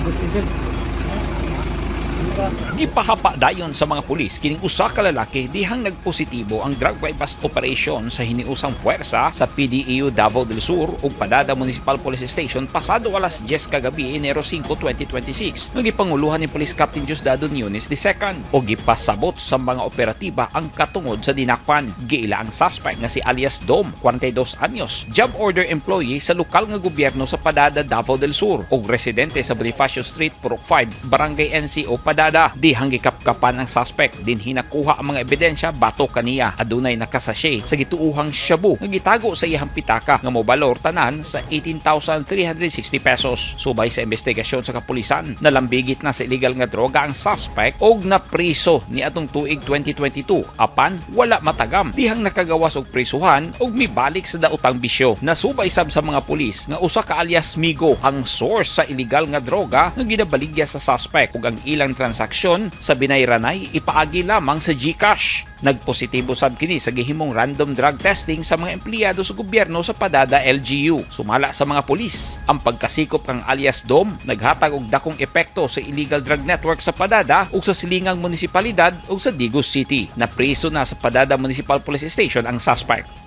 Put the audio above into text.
Good. Gipahapa dayon sa mga pulis kining usa ka lalaki dihang nagpositibo ang drug buy bust operation sa hiniusang puwersa sa PDEU Davao del Sur ug Padada Municipal Police Station pasado alas 10 kagabi, Enero 5, 2026, nga gipanguluhan ni Police Captain Diosdado Nunes II o gipasabot sa mga operatiba ang katungod sa dinakpan. Giila ang suspect nga si alias Dom, 42 anyos, job order employee sa lokal nga gobyerno sa Padada, Davao del Sur ug residente sa Bonifacio Street, Purok 5, Barangay NCO, Padada. Dihang gikapkapan ang suspect, dinhi nakuha ang mga ebidensya batok kaniya. Adunay nakasashe sa gituuhang shabu nga gitago sa iyang pitaka nga mobalor tanan sa 18,360 pesos. Subay sa investigasyon sa kapulisan, nalambigit na sa illegal nga droga ang suspect og napriso ni atong tuig 2022 apan wala matagam dihang nakagawas og prisuhan og mibalik sa daotang bisyo. Nasubay sab sa mga pulis nga usa ka alias Migo ang source sa illegal nga droga nga ginabaligya sa suspect ug ang ilang transaksyon sa binayranay ipaagi lamang sa GCash. Nagpositibo sab kini sa gihimong random drug testing sa mga empleyado sa gobyerno sa Padada LGU. Sumala sa mga pulis, ang pagkasikop kang alias Dom naghatag og dakong epekto sa illegal drug network sa Padada ug sa silingang munisipalidad ug sa Digos City. Napriso na sa Padada Municipal Police Station ang suspect.